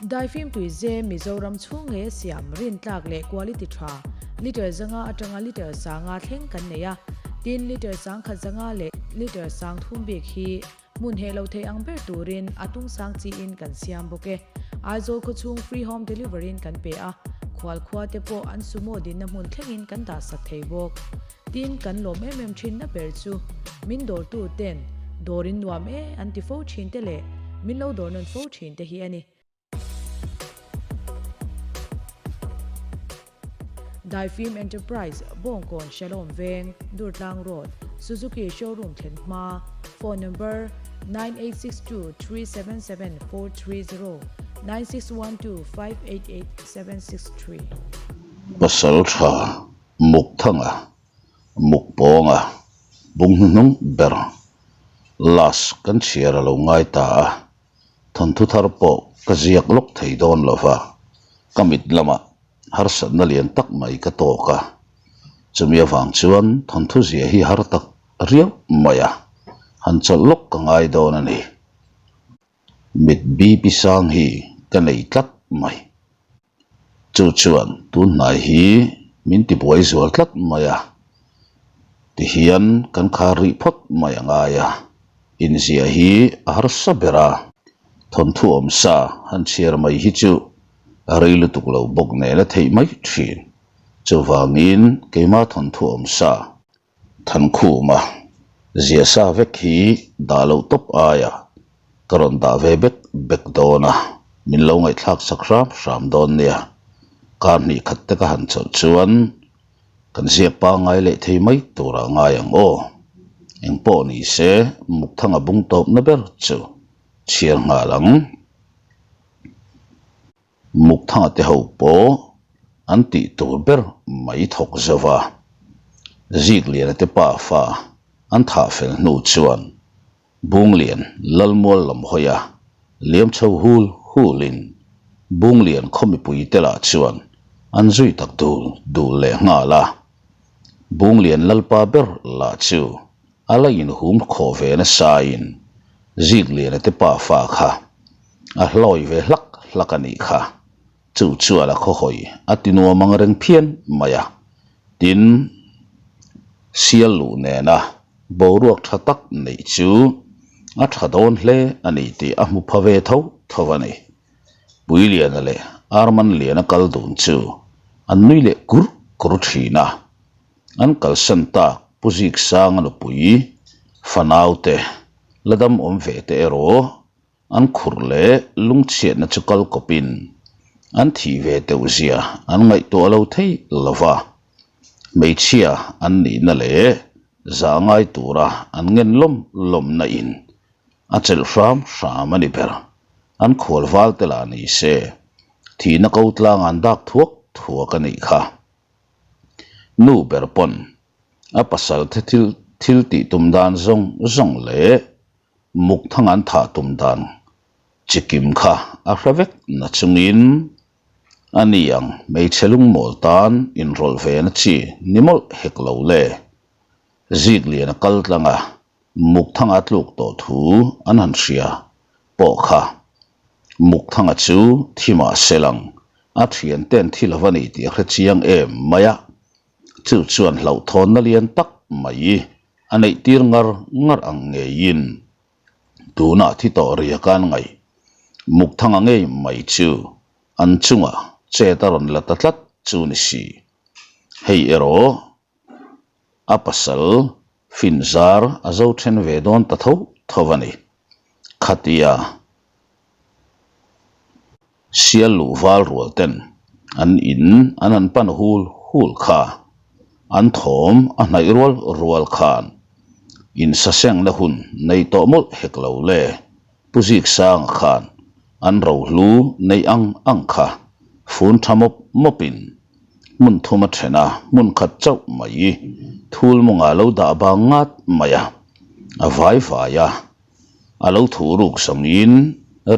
Daifim tuize Mizoram chhung nge siam rintlak leh quality tha litre zanga atanga litre sanga thleng kan nei a, tin litre sangkhat zanga leh litre sang thum bik hi hmun heh lo thei ang ber turin a tung sang chiin kan siam bawk e. Aizawl khawchhung free home delivery in kan pe a, khual khua te pawh an sumo dinna hmun thlengin kan dah sak thei bawk. Tin, kan lawm em em thinna ber chu min dawrtu ten dawr in nuam e an ti fo thin te leh min lo dawr nawn fo thin te hi a ni. Daifim Enterprise, Bawngkawn Shalom Veng, Durtlang Road, Suzuki Showroom thlen hma, Phone number, 9862377430, 9612588763. Pasal tha Mukthanga, Mukpawnga, bung hnuhnung ber, last kan chhiar a lo ngai ta a, thawnthu thar pawh ka ziak lawk thei dawn lo va, ka mit lamah harsatna lian tak mai ka tawk a, chumi avang chuan thawnthu zia hi har tak riau mai a, han chawlh lawk ka ngai dawn a ni. Mit BP sang hi ka nei tlat mai. Chu chuan tun hnai hi min ti buai zual tlat mai a, tihian kan khar rih phawt mai a ngai a, inziah hi a harsa ber a, thawnthu awmsa han chhiar mai hi chu a rei lutuk lo bawk nen a theih mai thin. Chuvangin keima thawnthu awmsa Thankhuma ziahsa vek hi dah loh tawp aia ka rawn dah ve bek bek dawn a, min lo ngaihthlak sak hram hram dawn nia. Kar hnih khat te ka han chawlh chuan kan ziak pangngai leh thei mai turah ngai ang aw. Engpawh ni se Mukthanga bung tawpna ber chu chhiar nghal ang. Mukthanga te ho pawh an tih tur ber mai thawk zo va, Zikliana te pa fa an thah fel hnu chuan Bunglian Lalmual lam hawi a liam chho hul hulin Bunglian khaw mipui te lah chuan an zui tak dul dul leh nghal a. Bunglian Lalpa ber lah chu a la inhum khawh ve nasain Zikliana te pa fa kha a hlawi ve hlak hlak a nih kha. Chu chuan a khawhawi a ti nuam ang reng phian mai a. Tin, sial luh nena boruak tha tak neih chu a tha dawn hle a ni tih a hmu pha ve tho tho a ni. Puiliana leh Armanliana kal dun chu an nui leh kur kur thin a. An kalsan tak Pu Ziksanga nupui fanaute la dam awm ve te erawh an khurh leh lungchhiatna chu kal kawpin an thih ve teuh zia an ngaihtuah lo thei lo va. Hmeichhia an nihna leh zah ngai tura an ngen lawm lawmna in a chelh hram hram a ni ber. An khual val te lah ni se thihna ko tlang an dak thuak thuak a nih kha. Nu ber pawn a pasal te thil thil tih tum dan zawng zawng leh muk thang an thah tum dan chi kim kha a hre vek na chungin a ni ang hmeichhe lungmawl tan inrawlh ve na chi ni mawlh hek lo le. Ziklian a kal tlang a, muk thanga tluk tawh thu an han hria pawh kha. Muk thanga chu thi mah se lang, a thian ten thi lo a ni tih a hre chiang em mai a, chu chuan hlauhthawnna lian tak mai a neih tir ngar ngar ang ngeiin tunah thi tawh riak an ngaih. Muk thanga ngei mai chu an chungah chet a rawn la ta tlat chu ni si. Hei erawh a pasal fin zar a zo then ve dawn ta tho tho a ni. Khatia sial luh val rual ten an in an han pan hul hul kha, an thawm a hnaih rual rual khan insasengna hun nei tawh mawlh hek lo le. Pu Ziksanga khan an rohlu neih ang ang kha fun tha mawp mawpin hmun thum a then a, hmun khat chauh mai thul mawngah lo dah bang ngat mai a, a vai vai a, a lo thuh ruk zawngin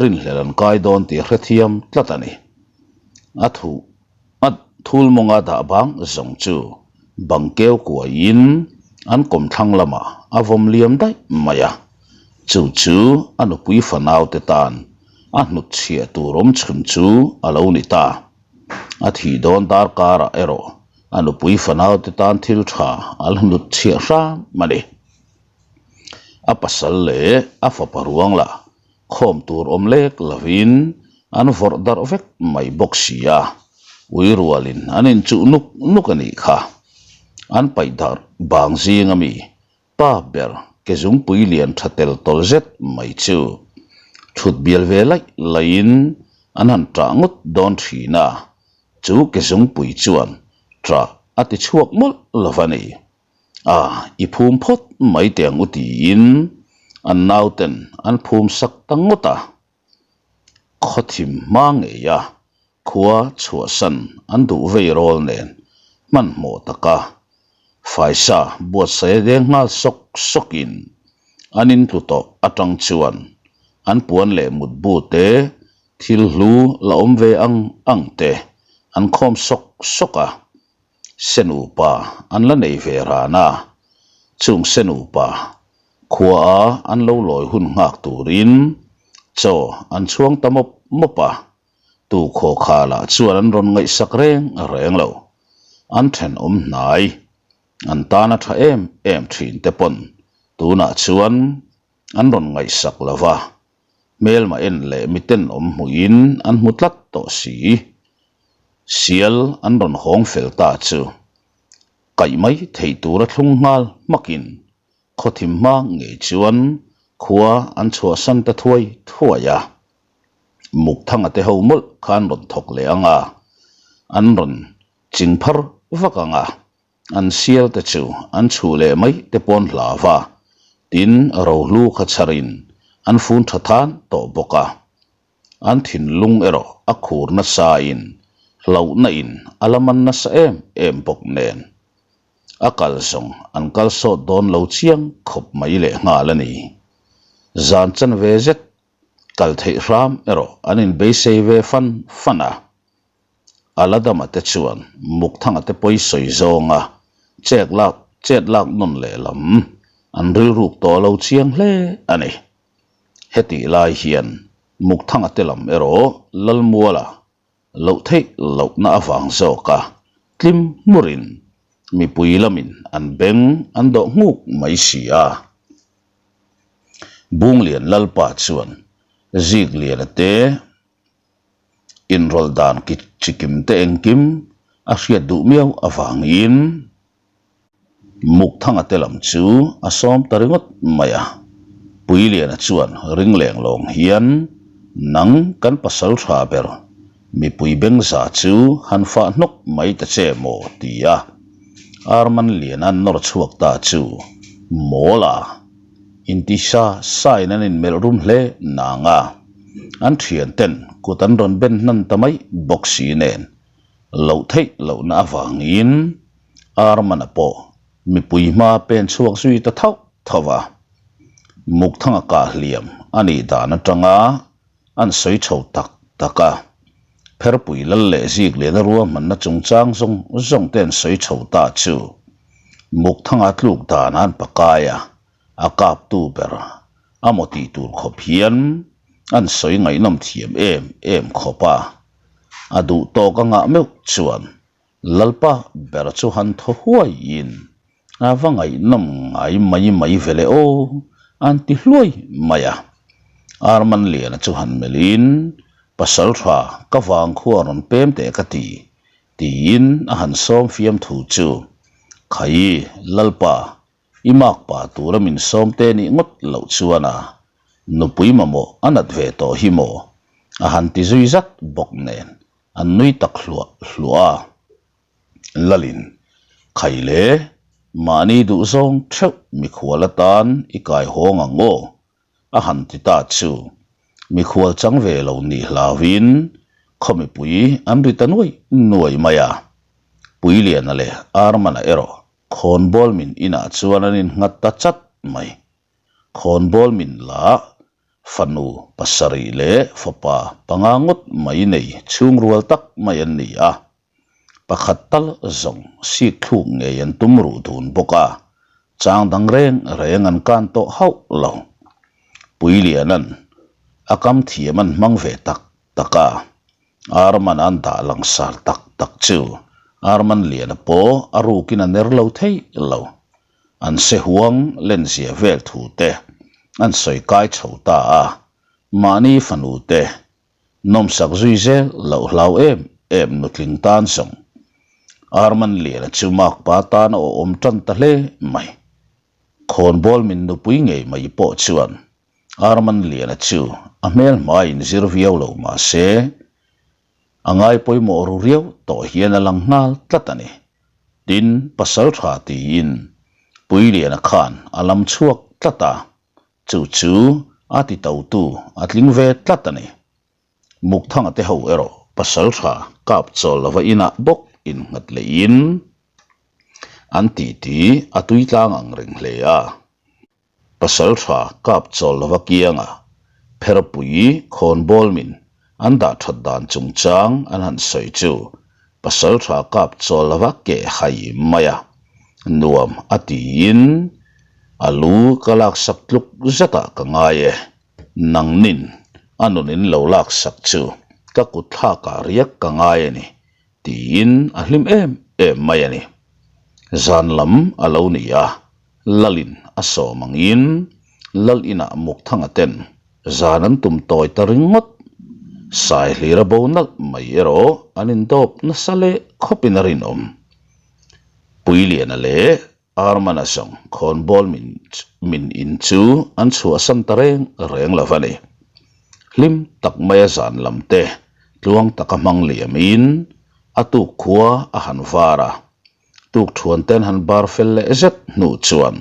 rinhlel an kai dawn tih a hrethiam tlat a ni. A thuh a thul mawnga dah bang zawng chu bang keu kuaiin an kawmthlang lamah a vawm liam daih mai a, chu chu a nupui fanau te tan. A hnutchhiah tur awm chhun chu a lo ni ta. A thih dawn darkarah erawh a nupui fanaute tan thil tha a la hnutchhiah hram a ni. A pasal leh a fapa ruang lah khawm tur awm lek lovin an vawrh darh vek mai bawk si a, ui rualin an inchuh nuk nuk a nih kha. An paih darh bang zing ami Pa ber ke zungpui lian tha tel tawl zet mai chu thut bial ve laih laihin an han ṭah ngawt dawn ṭhin a, chu ke zungpui chuan ṭah a ti chhuak mawlh lo va ni. A, i phum phawt mai teh ang u tiin an nauten an phum sak ta ngawt a. Khawthim hma ngei a, khua chhuahsan an duh vei rawl nen hmanhmawh taka faisa buatsaih a deng nghal sawk sawkin an intlu tawh atang chuan an puan leh mutbu te thil hlu la awm ve ang ang te an khawm sawk sawk a, Senupa an la nei ve ran a, chung Senupa Khuaa an lo lawi hun nghak turin chaw an chhuang ta mawp mawp a, tu khaw kha lah chuan an rawn ngaihsak reng reng lo. An thenawm hnai, an tan a tha em em thin te pawn tunah chuan an rawn ngaihsak lo va, hmelma en leh miten awm hmuhin an hmu tlat tawh si. Sial an rawn hawng fel ta chu kaih mai theih tura thlung nghal hmakin Khawthim hma ngei chuan khua an chhuahsan ta thuai thuai a, Mukthanga te ho mawlh kha an rawn thawk leh ang a, an rawn ching phar vak ang a, an sial te chu an chhuh leh mai te pawn hla va, tin rohlu kha chharin an fun tha than tawh bawk a. An thinlung erawh a khur nasa in hlauhna in a la man nasa em em bawk nen. A kal zawng an kal sawt dawn lo chiang khawp mai leh nghal a ni. Zan chan ve zet kal theih hram erawh an inbeisei ve fan fan a. Aladama te chuan Mukthanga te pawi sawi zawnga chet lak chet lak nawn lehlam an rilruk tawh lo chiang hle a ni. Hetih lai hian Mukthanga te lam erawh Lalmuala loh theih lohna avang zawka tlim hmurin mipui lamin an beng an dawh nghuk mai si a. Bunglian Lalpa chuan Zikliana te inrawlh dan chikim te engkim a hriat duh miau avangin, Mukthanga te lam chu a sawm ta ringawt mai a, Puiliana chuan ring leng lawng hian, Nang kan pasal tha ber, mipui bengza chu han fah hnawk mai ta che maw? ti a, Arman Liana nawr chhuak ta chu mawl a, inti sa sain an inmelh rum hle nang a, an thianten kut an rawn ben hnan ta mai bawk si nen, loh theih lohna avangin Armana pawh mipui hma pen chhuak zui ta thauh thauh a. Mukthanga kah hliam a nih dan atanga an sawi chho tak tak a. Pherpui lal leh zik liana ruahmanna chungchang zawng zawng te an sawi chho ta chu Mukthanga tluk dan an pakai a, a kaptu ber a maw tih tur khawp hian an sawi ngaihnawm thiam em em khawp a. A duh tawk a ngah meuh chuan Lalpa ber chu han thaw huaiin a va ngaihnawm ngai mai mai ve le aw an ti hluai mai a. Armanliana chu han melhin Pasal tha ka vang khua rawn pem teh ka ti tiin a han sawm fiam thu chu Khai Lalpa I mak pa tura min sawm te nih ngawt loh chuan a nupui mamawh a nat ve tawh hi maw? A han ti zui zat bawk nen an nui tak hluah hluah a. Lalin, Khai le, mahni duhzawng theuh mikhual atan i kai hawng ang aw? A han ti ta chu mikhual chang ve lo nih hlauhin khaw mipui an ri ta nuai nuai mai a. Puiliana leh Armana erawh Khawnbawl min inah chuan an innghat ta chat mai. Khawnbawl min lah fanu pasarih leh fapa panga ngawt mai nei chhungrual tak mai an ni a. Pakhat tal zawng sik thluk ngei an tum ruh dun bawk a, chang dang reng reng an kan tawh hauh lo. Puiliana'n. A kam thiam an hmang ve tak tak a, Arman an dah langsar tak tak chu Arman Liana pawh a rukin a ner lo thei lo. An se huang lenzia vel thu te an sawi kai chho ta a, mahni fanu te nawmsak zui zel loh hlau em em nutling tan zawng Arman Liana chu makpa tan a awm tan ta hle mai. Khawnbawl min nupui ngei mai pawh chuan Arman Liana chu a hmel hmaiin zir viau lo mah se, a ngai pawimawh ru riau tawh hian a lang nghal tlat a ni. Tin, pasal tha tiin Puiliana khan a lam chhuak tlat a, chu chu a ti totu a tling ve tlat a ni. Mukthanga te ho erawh pasal tha kap chawl lova inah bawk innghat lehin an titi a tui tlang ang reng hle a. Pasal tha kap chawl lova kianga pherpui khawnbawl min an dah that dan chungchang an han sawi chu pasal tha kap chawl lova keh hai mai a, nuam a tiin a lu ka laksak tluk zetah ka ngai e. Nangnin a nun in lo laksak chu ka kut thlakah riak ka ngai a ni tiin a hlim em em mai a ni. Zan lam a lo ni a, Lalin a sawm angin Lal inah Mukthanga ten zan an tum tawi ta ringawt. Saihlira bo nalh mai erawh an indawp nasa leh khawpin a rinawm. Puiliana leh Armana zawng khawnbawl min min in chu an chhuahsan ta reng reng lo a ni. Hlim tak maia zan lam te tluang taka hmang liamin a tuk khua a han var a. Tukthuan ten han bar fel leh zet hnu chuan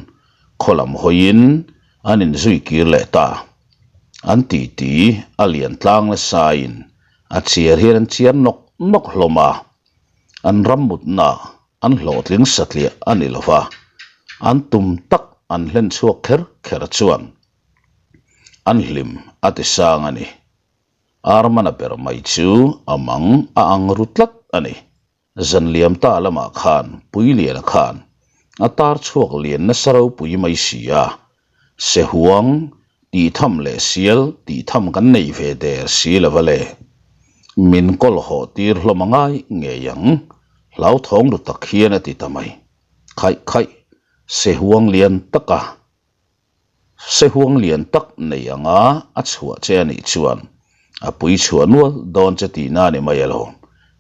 khaw lam hawiin an inzui kir leh ta. An titi a lian tlang nasain a chiar hian an chiar nawk nawk hlawm a. An ram mutna an hlawhtling satliah a ni lo va, an tum tak an hlen chhuak kher kher chuan an hlim a ti sang a ni. Armana ber mai chu a mang a ang ru tlat a ni. Zanliam ta lamah khan Puiliana khan a tar chhuak lian nasa ropui mai si a, Sehuang tih tham leh sial tih tham kan nei ve der si lo va le. Min kawl hawh tir hlawm a ngai ngei ang, hlauthawng ru tak hian a ti ta mai. Khaih khaih, Sehuang lian taka Sehuang lian tak nei anga a chhuah che a nih chuan a pui chhuah nual dawn che tihna a ni mai alawm,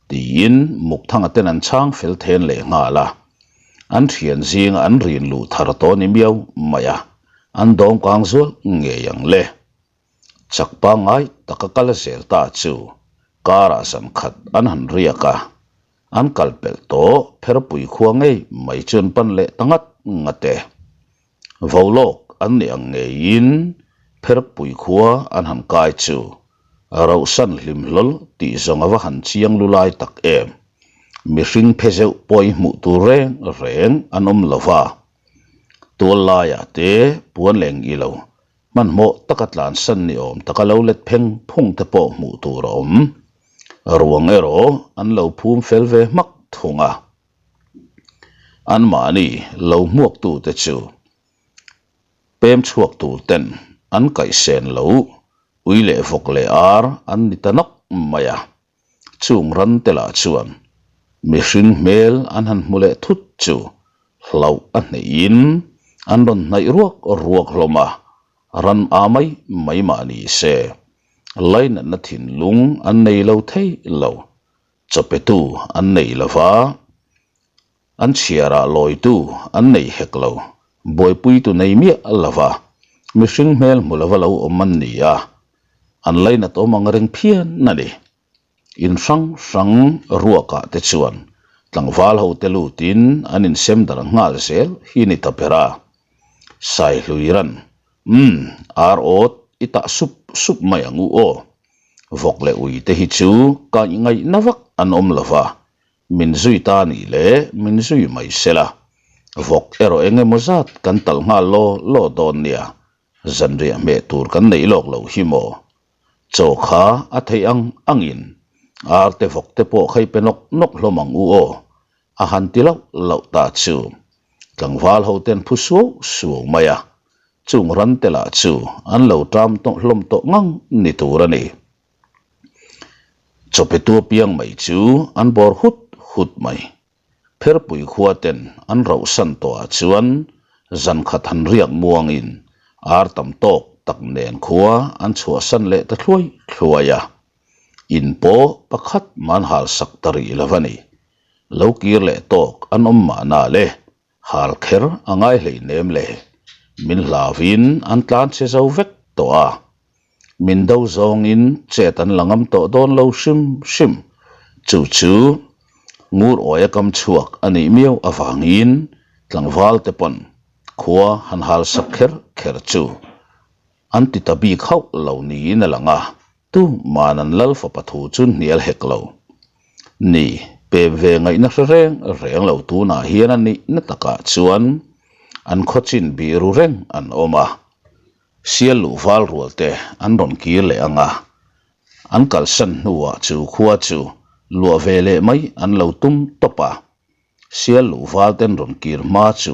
tiin Mukthanga ten an chhang fel then leh nghal a. An thian zinga an rin luh thar tawh ni miau mai a, an dawm kang zual ngei ang le. Chak pangngai taka kal zel ta chu karah zan khat an han riak a, An kal pelh tawh pherpui khua ngei mai chu an pan leh ta ngat ngat e. Vo lawk an nih ang ngeiin pherpui khua an han kai chu rauhsan hlim hlawl tih zawng a va han chiang lu lai tak em. Mihring phe zeuh pawh i hmuh tur reng reng an awm lo va. Tual laiah te puan leng i lo Hmanhmawh taka tlansan ni awm taka lo let pheng phung te pawh hmuh tur a awm. Ruang erawh an lo phum fel ve hmak thung a. Anmahni lo hmuaktute chu pem chhuak tur ten an kaihsen lo ui leh vawk leh ar an ni ta nawk mai a. Chung ran te lah chuan mihring hmel an han hmu leh thut chu hlauh a hneihin an rawn hnaih ruak ruak hlawm a, ran a mai mai mah ni se lainatna thinlung an nei lo thei lo, chawpetu an nei lo va, an chhiarah lawitu an nei hek lo, buaipuitu nei miah lo va, mihring hmel hmu lova lo awm an ni a. An lainat awm ang reng phian a ni. In hrang hrang ruakah te chuan tlangval ho te lutin an insem darh nghal zel hi ni ta ber a. Saihluiran, Umm, ar awt i tah sup sup mai ang u aw. Vawk leh ui te hi chu kaih ngaihna vak an awm lo va, min zui ta nih leh min zui mai sela. Vawk erawh eng emaw zat kan talh nghal law law dawn nia. Zanriah hmeh tur kan neih lawk loh hi maw? Chaw kha a theih ang angin arte vawk te pawh kha i pe nawk nawk hlawm ang u aw, a han ti lauh lauh ta chu. Tlangval ho ten phu suau suau mai a. Chung ran te lah chu an lo ṭam tawh hlawm tawh ngang ni tur a ni. Chawpetu apiang mai chu an bawr hut hut mai. Pherpui khua ten an rauhsan tawhah chuan zan khat han riak muangin ar tam tawk tak nen khua an chhuahsan leh ta thluai thluai a. In pawh pakhat man hal sak ta rih lo a ni. Lo kir leh tawk an awm mahna le, hal kher a ngai hleinem le. Min hlauhin an tlan che zo vek tawh a. Min do zawngin chet an la ngam tawh dawn lo hrim hrim. Chu chu ngur awia kam chhuak a nih miau avangin tlangval te pawn khua han hal sak kher kher chu an ti ta bik hauh lo niin a lang a, tuman an lal fapa thu chu hnial hek lo. Ni, pem ve ngaihna hre reng reng lo tunah hian a nihna takah chuan an khawchin biru reng an awm a. Sial luh val rual te an rawn kir leh ang a, an kalsan hnuah chu khua chu luah ve leh mai an lo tum tawp a. Sial luh val ten rawn kir hma chu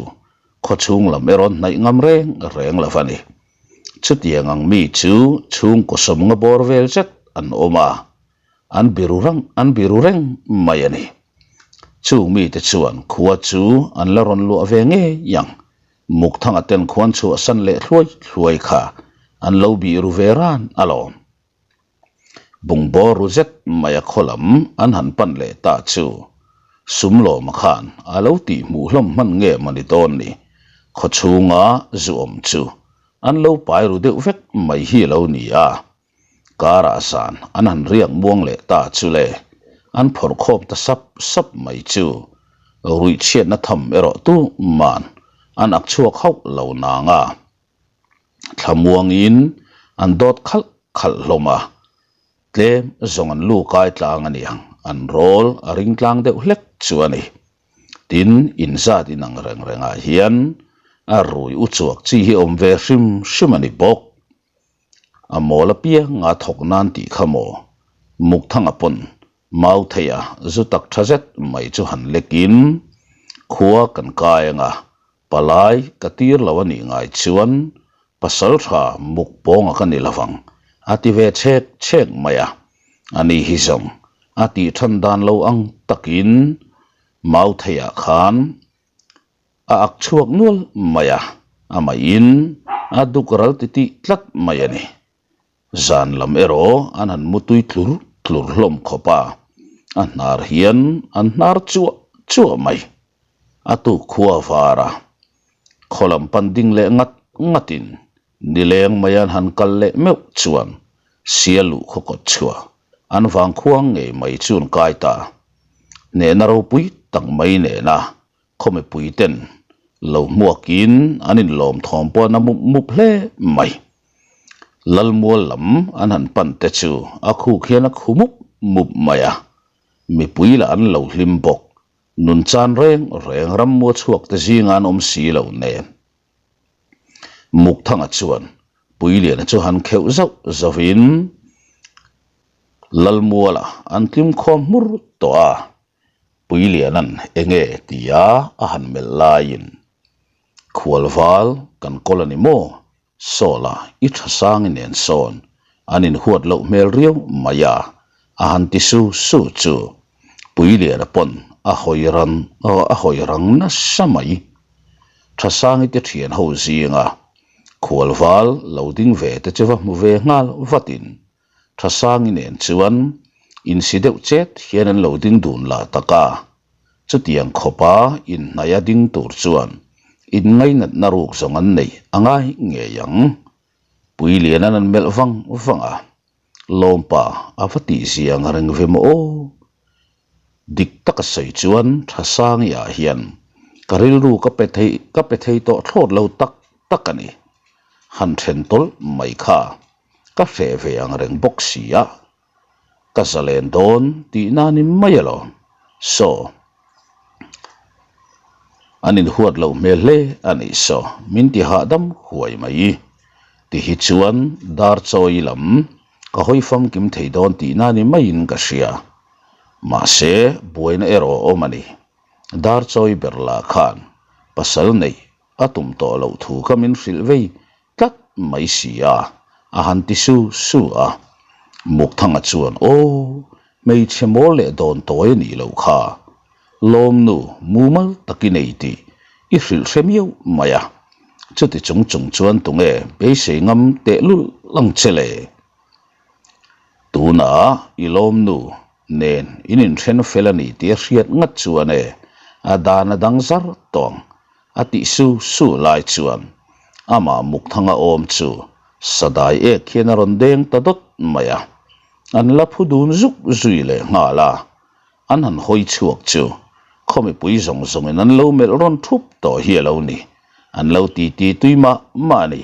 khaw chhung lam erawh hnaih ngam reng reng lo a ni. Chutiang ang mi chu chhungkaw sawmnga bawr vel zet an awm a, an biru rang an biru reng mai a ni. Chung mite chuan khua chu an la rawn luah ve ngei ang. Mukthanga ten khuan chhuahsan leh thluai thluai kha an lo bih ru ve ran alawm. Bungbawr ru zet mai a khaw lam an han pan leh ta chu Sumlawma khan a lo tih hmuh hlawm hman nge maw ni dawn ni, khaw chhunga zu awm chu an lo pai ru deuh vek mai hi a lo ni a. Karah zan an han riak muang leh ta chu le, an phawrh khawm ta sap sap mai chu ruih chhiatna tham erawh tu man an ak chhuak hauh lo nang a. Thlamuangin an dawt khalh khalh hlawm a, tlem zawng an lu kai tlang a niang, an rawl a ring tlang deuh hlek chu a ni. Tin, inzat inang reng rengah hian a rui u chuak chi hi awm ve hrim hrim a ni bawk. A mawl apianga thawk nan tih kha maw? Mukthanga pawn Mautheia zu tak tha zet mai chu han lekin khua kan kai anga palai ka tir lo a nih ngai chuan pasal tha muk pawnga ka ni lovang a ti ve chhek chhek mai a. Ani hi zawng a tih than dan lo ang takin Mautheia khan A ak chhuak nual mai a, amahin a duk ral titih tlat mai a ni. Zan lam erawh an han mutui tlur tlur hlawm khawp a, a hnar hian an hnar chuah chuah mai. A tuk khua var a, khaw lam pan ding leh ngat ngatin nileng mai an han kal leh meuh chuan sia luh khaw kawt chhuah an vang khuang ngei mai chu an kai ta. Hnehna ropui tak mai nena Khaw mipui ten lo hmuakin an inlawm thawm pawh an a mup mup hle mai. Lalmual lam an han pan te chu a khuk hian a khu mup mup mai a, mipui lah an lo hlim bawk. Nun chan reng reng rammua chhuak te zinga an awm si lo nen. Mukthanga chuan Puiliana chu han kheuh zauh zauhin Lalmuala an tlimkhawm hmur tawh a. Puiliana'n enge tia a han melh laiin, Khualval kan kawl a ni maw? Sawla i tha sangi nen sawn an inhuat loh hmel riau mai a, a han ti su su chu Puiliana pawn a hawi ran a hawi rang nasa mai. Tha sangi te thian ho zinga khualval lo ding ve te chu va hmu ve nghal vatin Thasangi nen chuan insi deuh chet hian an lo ding dun lah tak a, chutiang khawpa inhnaia ding tur chuan inngainatna ruk zawng an neih a ngai ngei ang. Puilianan an melh vang vang a, Lawmpa a va tihzia ang reng ve maw aw? Dik taka sawi chuan Thasangi ah hian ka rilru ka pe thei ka pe thei tawh thlawt lo tak tak a ni. Han then tawlh mai kha Ka hreh ve ang reng bawk si a, ka zalen dawn tihna ni mai alawm. Saw, an inhuat loh hmel hle a nih saw, min ti hahdam huai mai. Ti hi chuan dar chawi lam ka hawi famkim thei dawn tihna ni maiin ka hria. Mahse, buaina erawh a awm a ni. Dar chawi ber lah khan pasal neih a tum tawh loh thu kha min hrilh vei. mai si a, a han ti su su a. Mukthanga chuan, Aw, hmeichhe mawl leh dawn tawi a nih loh kha. Lawmnu mumal tak i nei tih i hrilh hre miau mai a. Chuti chung chung chuan tunge beisei ngam tehlul ang che le? Tunah i lawmnu nen in inhren fel a ni tih a hriat ngat chuan e, a dan a dang zar tawh ang a tih su su lai chuan amah Mukthanga awm chu sadai ek hian a rawn deng ta dawt mai a, an la phu dun zuk zui leh nghal a, an han hawi chhuak chu khaw mipui zawng zawngin an lo melh rawn thup tawh hi a lo ni, an lo titi tui mah mah a ni.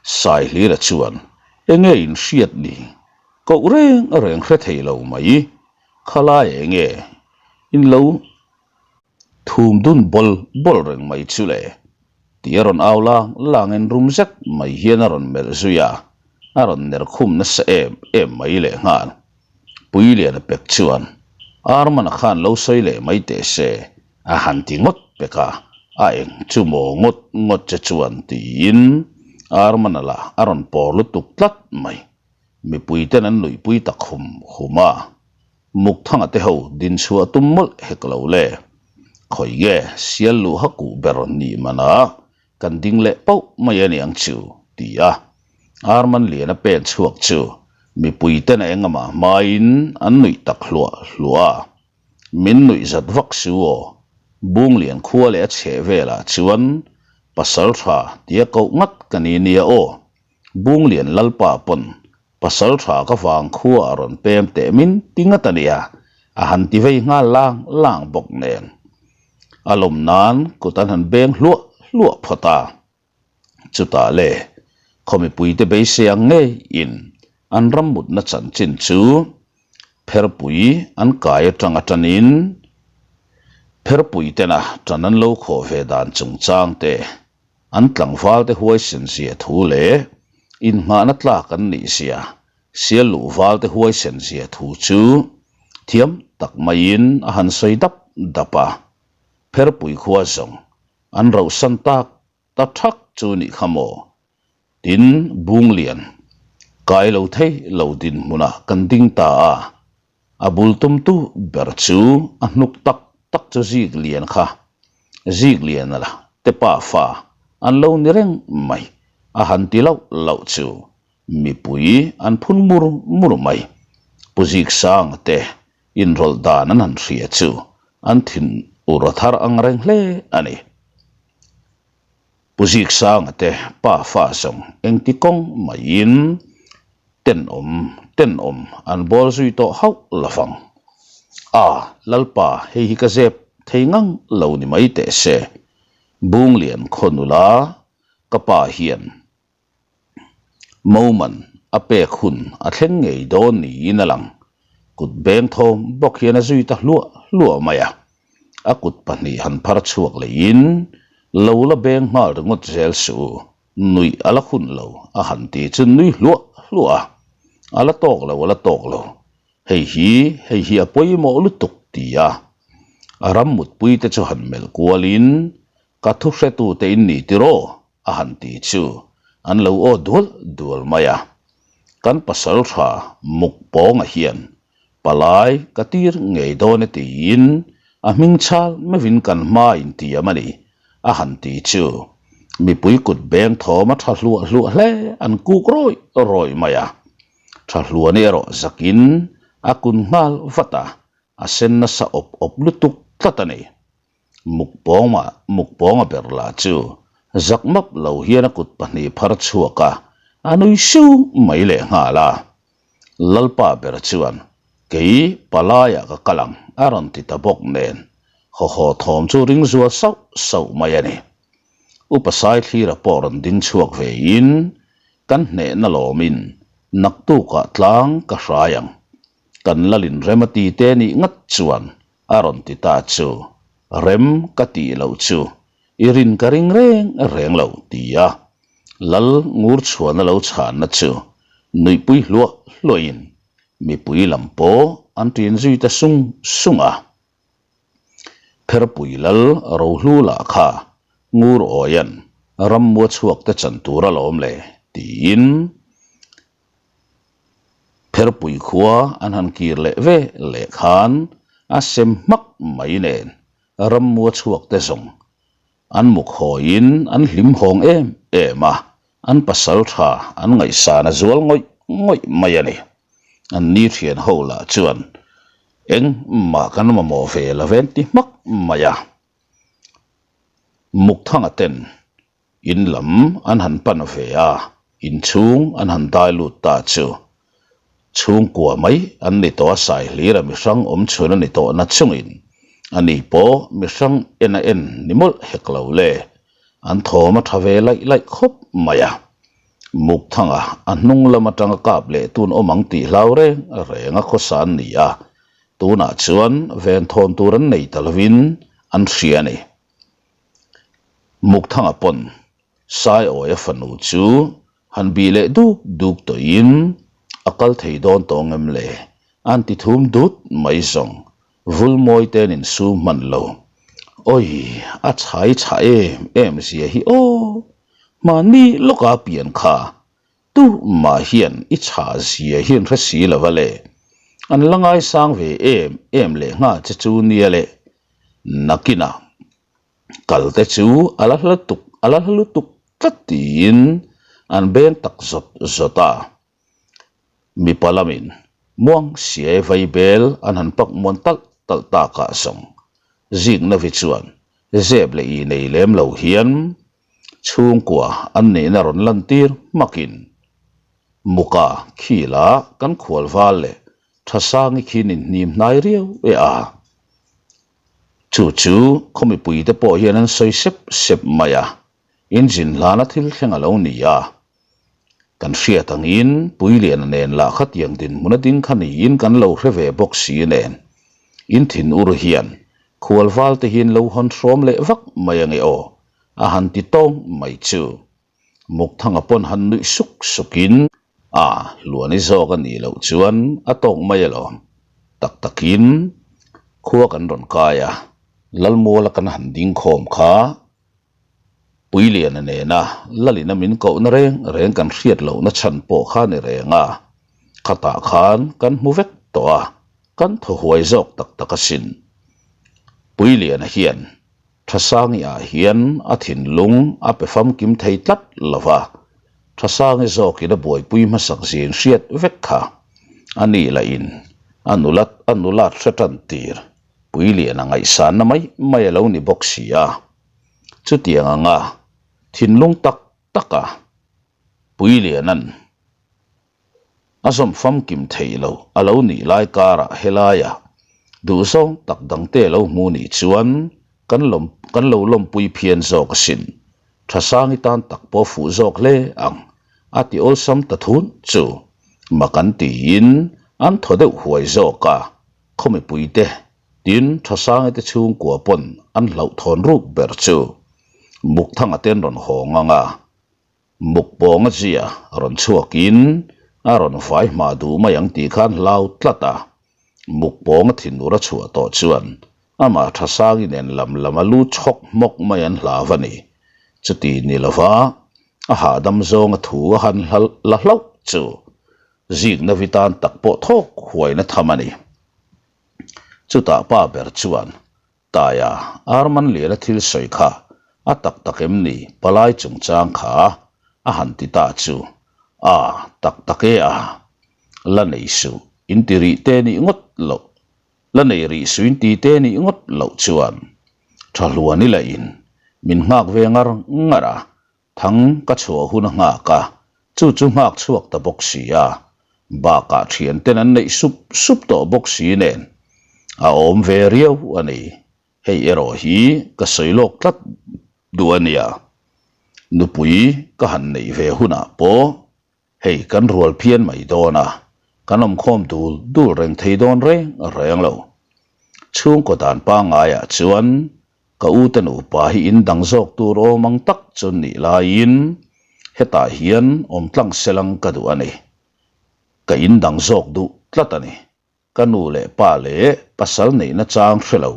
Saihlira chuan, Enge in hriat ni? Koh reng reng hre thei lo mai. Khalai enge in lo thum dun bawl bawl reng mai chu le? Tih a rawn au lang langin rum zet mai hian a rawn melh zui a, a rawn ner khum nasa em em mai lehnghal. Puiliana pek chuan, Armana khan lo sawi leh mai teh se, a han ti ngawt pek a, a eng chu maw ngawt ngawt che chuan tiin Armana lah a rawn pawr lutuk tlat mai. Mipui ten an nuihpui tak hum hum a, Mukthanga te ho din chhuah tum mawlh hek lo le. Khawi nge sial luh ha kuh ber nih manah kan ding leh pauh mai a niang chu ti a, Arman Liana pen chhuak chu mipui ten a engamah hmain an nuih tak hluah hluah a. Min nuih zat vak su aw, Bunglian khua leh a chheh velah chuan pasal tha tia koh ngat ka ni nia aw, Bunglian Lalpa pawn pasal tha ka vang khua a rawn pem teh min ti ngat a nia, a han ti vei nghal lang lang bawk nen. A lawm nan kut an han beng hluah hluah phawt a. Chutah le, khaw mipuite beisei ang ngeiin an ram mutna chanchin chu pherpui an kai atang atanin pherpui tena tan an lo khawh ve dan chungchang te, an tlangval te huaisen zia thu leh inngahna tlak an nih zia, sial luh val te huaisen zia thu chu thiam tak maiin a han sawi dap dap a. Pherpui khua zawng An rauhsan tak ta thak chu nih kha maw? Tin, Bunglian, kai lo thei lo dinhmunah kan ding ta a, a bul tumtu ber chu a hnuk tak tak chu Ziklian kha, Zikliana la te pa fa an lo ni reng mai, a han ti loh loh chu mipui an phun mur mur mai. Pu Ziksanga te Inrawlh dan an han hria chu an thin ur a thar ang reng hle a ni. Pu Ziksanga te pa fa zawng engti kawng maiin tenawm tenawm an bawl zui tawh hauh lovang. A, Lalpa hei hi ka zep thei ngang lo ni mai teh se. Bunglian khaw nula ka pa hian Moman a pek hun a thleng ngei dawn niin a lang. Kut beng thawm bawk hian a zui ta hluah hluah mai a. A kut pahnih han phar chhuak leiin lo la beng nghal ringawt zel suh u, nuih a la hun lo a han ti chu nui hluah hluah a. A la tawk lo, a la tawk lo. Hei hi, hei hi a pawimawh lutuk ti a. A ram mutpui te chu han melh kualin Ka thu hretute in ni tiraw? a han ti chu an lo aw dual dual mai a. Kan pasal tha muk pawnga hian palai ka tir ngei dawn e tiin a hming chhal meuhin kan hma intiam a ni a han ti chu mipui kut beng thawm a tha hluah hluah hle an kuk rawih rawih mai a. Tha hluani erawh zakin a kun nghal vat a, a sen nasa awp awp lutuk tlat a ni. Mukpawnga Mukpawnga ber lah chu zak map lo hian a kut pahnih phar chhuak a, a nui siu mai leh nghal a. Lalpa ber chuan, Kei palaiah ka kal ang a rawn ti ta bawk nen, hawhaw thawm chu ring zual sauh sauh mai a ni. Upa Saithlira pawh rawn ding chhuak vein, Kan hnehna lawmin naktukah tlang ka hrai ang. Kan lalin rem a ti te nih ngat chuan A rawn ti ta chu, Rem ka tih loh chu i rin ka ring reng reng lo, ti a Lal ngur chhuan a lo chhanna chu nuihpui hluah hluahin mipui lam pawh an ṭin zui ta sung sung a. Pherpui Lal Rohlu lah kha ngur awian. Rammua chhuak te chan tur alawm le tiin Pherpui khua an han kir leh ve leh khan a sem hmak mai nen Rammua chhuak te zawng an muk hawiin an hlim hawng em em a, an pasal tha an ngaihsan a zual ngawih ngawih mai a ni. An ni thian ho lah chuan engmah kan mamawh ve lo ve an ti hmak mai a. Mukthanga ten in lam an han pan ve a, inchhung an han dai lut ta chu chhungkua mai an ni tawh a, Saihlira mihrang awm chhun a ni tawh na chungin ani pawh mihrang en a en ni mawlh hek lo le, an thawm a tha ve laih laih khawp mai a. Mukthanga a hnung lam atanga kap leh tun awm ang tih hlau reng reng a khawsa an ni a, Tunah chuan venthawn tur an nei ta lovin an hria a ni. Mukthanga pawn Saiawia fanu chu han bih leh duk duk tawhin a kal thei dawn tawh ngem le? An ti thum dut mai zawng. Vulmawi te an insum hman lo. Awi, a chhai chhah em em zia hi aw! Mahni lawka pian kha Tumah hian i chhah zia hi an hre si lo va le. An la ngaisang ve em em leh nghal che chu nia le. Nakinah kal te chu a la hla tuk a la hla lutuk tlat tiin an beng tak zawt zawt a. Mipa lamin muang siai vai bel an han pak muan talh talh takah zawng Ziknavi chuan zep leh i nei lem lo hian Chhungkua an nihna rawn lantir hmakin Muka khila kan khual val leh Thasangi khin inhnim hnai riau e a. Chu chu khaw mipuite pawh hian an sawi sep sep mai a, engine hlana thil thleng a lo ni a. Kan hriat angin Puiliana nen lah khatiang dinhmun a ding kha niin kan lo hre ve bawk si nen in thin ur hian khual val te hian lo hawn hrawm leh vak mai ange aw a han ti tawng mai chu. Mukthanga pawn han nuih suk sukin a hluani zawk a nih loh chuan a tawk mai alawm. Tak takin khua kan rawn kai a, Lalmuala kan han ding khawm kha Puiliana nena Lalina min kohna reng reng kan hriat lohna chhan pawh kha ni reng a, khatah khan kan hmu vek tawh a, kan thaw huai zawk tak tak asin. Puiliana hian Thasangi ah hian a thinlung a pe famkim thei tlat lo va, Thasangi zawkin a buaipui hmasak zin hriat vek kha a nih lahin a nulat a nulat hre tan tir Puiliana ngaihsanna mai mai a lo ni bawk si a. Chutiang anga thinlung tak taka Puiliana'n a zawm famkim theih loh a lo nih lai karah helaia duhzawng tak dangte lo hmu nih chuan kan lawm kan lo lawmpui phian zawk asin. Thasangi tan tak pawh fuh zawk hle ang a ti awlsam ta thun chu mak an tiin an thaw deuh huai zawk a. Khaw mipuite tin Thasangi te chhungkua pawn an hlauhthawn ruk ber chu Mukthanga te an rawn hawng ang a, Mukpawnga zia rawn chhuakin a rawn vai hma duh mai ang tih khan hlau tlat a, Mukpawnga thinur a chhuah tawh chuan amah Thasangi nen lam lam a lu chhawk hmawk mai an hlau a ni. Chuti ni lova a hahdam zawnga thu a han la hlauh chu Zikna vi tan tak pawh thawk huaina tham a ni. Chutah pa ber chuan, Taia, Arman Liana thil sawi kha a tak tak em ni? Palai chungchang kha a han ti ta chu, A, tak tak e a. La nei suh, in ti rih te nih ngawt loh, la nei rih suh in ti te nih ngawt loh chuan Thahluan i lahin min nghak ve ngar ngar a, Thang ka chhuah hun a nghak a, chu chu nghak chhuak ta bawk si a, bakah thianten an neih sup sup tawh bawk si nen a awm ve riau a ni. Hei erawh hi ka sawi lawk tlat duh a nia. Nupui ka han neih ve hunah pawh Hei kan rual phian mai dawn a, kan awmkhawm dul dul reng thei dawn reng reng lo. Chhungkaw dan pangaiah chuan ka u te nupa hi in dang zawk tur awm ang tak chu nih laiin hetah hian awm tlang selang ka duh a ni. Ka in dang zawk duh tlat a ni. Ka nu leh pa leh pasal neihna chang hre lo.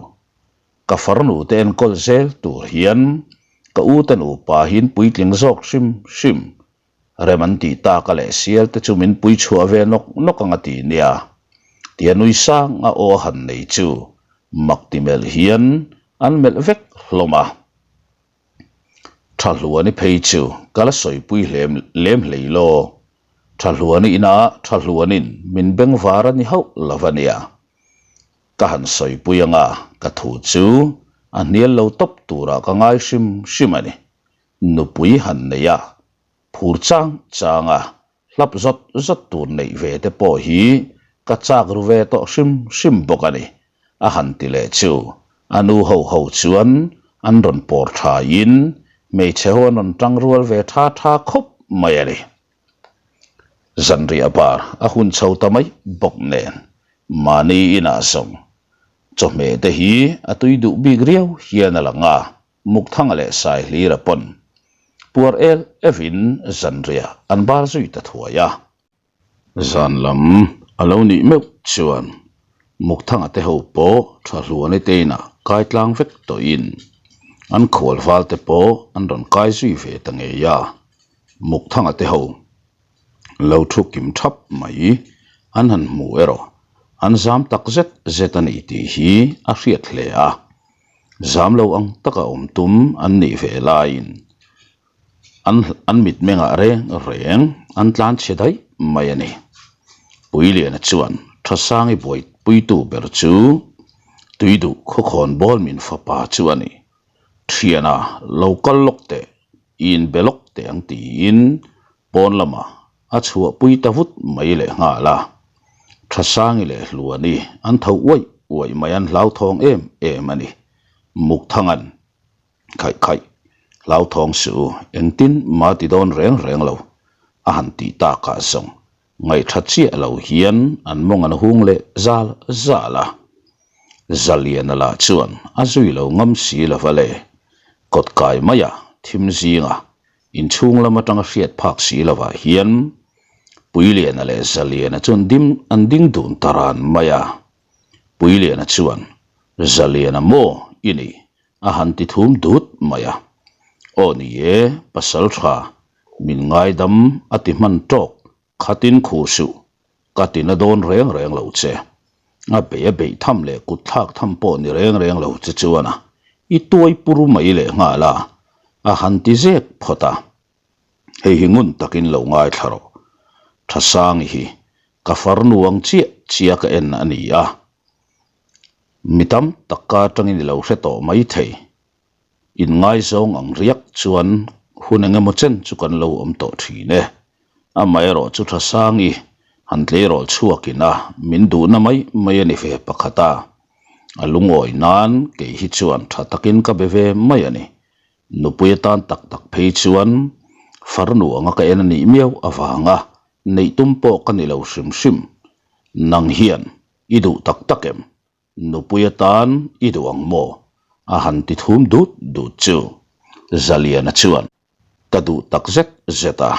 Ka farnu te enkawl zel tur hian Ka u te nupa hi in puitling zawk hrim hrim. Rem an tih tak a leh sial te chu min pui chhuah ve nawk nawk ang a ti nia. Tia nui sang a aw a han nei chu mak ti melh hian an melh vek hlawm a. Thahluani phei chu ka la sawipui hlem lem hlei law. Thahluani inah Thahluanin min bengvar a ni hauh lo a nia. Ka han sawipui anga ka thu chu a hnial lo tawp turah ka ngai hrim hrim a ni. Nupui han nei a, phur chang chang a, hlap zawt zawt tur neih ve te pawh hi ka chak ru ve tawh hrim hrim bawk a ni, a han ti leh chu a nu ho ho chuan an rawn pawr thain hmeichhe ho an rawn tang rual ve tha tha khawp mai a ni. Zanriah bar a hun chho ta mai bawk nen mahni inah zawng chawhmeh te hi a tui duh bik riau hian a lang a, Mukthanga leh Saihlira pawn puar el evin zanriah an bar zui ta thuai a. Zan lam a lo nih meuh chuan Mukthanga te ho pawh Thahluani te inah kai tlang vek tawhin an khual val te pawh an rawn kai zui ve ta ngei a. Mukthanga te ho lo thu kim thap mai an han hmu erawh an zam tak zet zet a ni tih hi a hriat hle a. Zam lo ang taka awm tum an nih ve laiin an an mitmengah reng reng an tlan chhe daih mai a ni. Puiliana chuan Thasangi buaipuitu ber chu Tuiduh khawkhawn bawl min fapa chu a ni. Thiana lo kal lawk teh, i inbe lawk teh ang tiin pawn lamah a chhuahpui ta vut mai leh nghal a. Thasangi leh Hluani an tho uaih uaih mai an hlauthawng em em a ni. Mukthangan khaih khaih hlauthawng suh u, engtin mah ti dawn reng reng lo a han tih takah zawng Ngaihṭha chiah lo hian an mawng an hung leh zal zal a. Zaliana lah chuan a zui lo ngam si lo va le. Kawt kai maia thim zinga inchhung lam atanga hriat phak si lovah hian Puiliana leh Zaliana chuan dim an ding dun ta ran mai a. Puiliana chuan, Zaliana maw i ni? a han ti thum dut mai a. Aw ni e, pasal tha Min ngaidam a ti hman tawk, khatin khur suh, ka ti na dawn reng reng lo che. A bei a beih tham leh kut thlak tham pawh ni reng reng lo che chuan a i tuai pur mai leh nghal a, a han ti zek phawt a. Hei hi ngun takin lo ngaithla rawh. Thasangi hi ka farnu ang chiah chiah ka en a ni a. Mi tam tak ka atangin i lo hre tawh mai thei. Inngaizawng ang riak chuan hun eng emaw chen chu kan lo awm tawh thin e. Amaherawh chu Thasangi han tleirawl chhuakin a min duhna mai mai a ni ve pakhat a. A lungawi nan kei hi chuan tha takin ka be ve mai a ni. Nupui atan tak tak phei chuan farnu anga ka en a nih miau avanga neih tum pawh ka ni lo hrim hrim. Nang hian i duh tak tak em? Nupui atan i duh ang maw? A han ti thum dut dut chu Zaliana chuan ka duh tak zet zet a,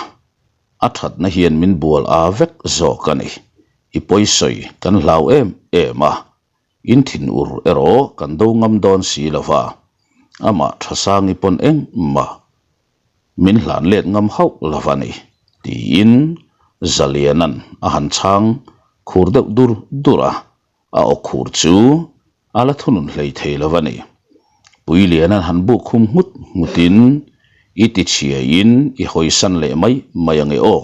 a thatna hian min bual a vek zawk a ni. I pawisawi kan hlau em em a, in thinur erawh kan do ngam dawn si lo va, amah Thasangi pawn engmah min hlan let ngam hauh lo va ni, tiin Zaliana'n a han chhang khur deuh dur dur a. A aw khur chu a la thunun hlei thei lo a ni. Puiliana'n han buk khum nghut nghutin, I ti chhiaiin i hawisan leh mai mai ange aw.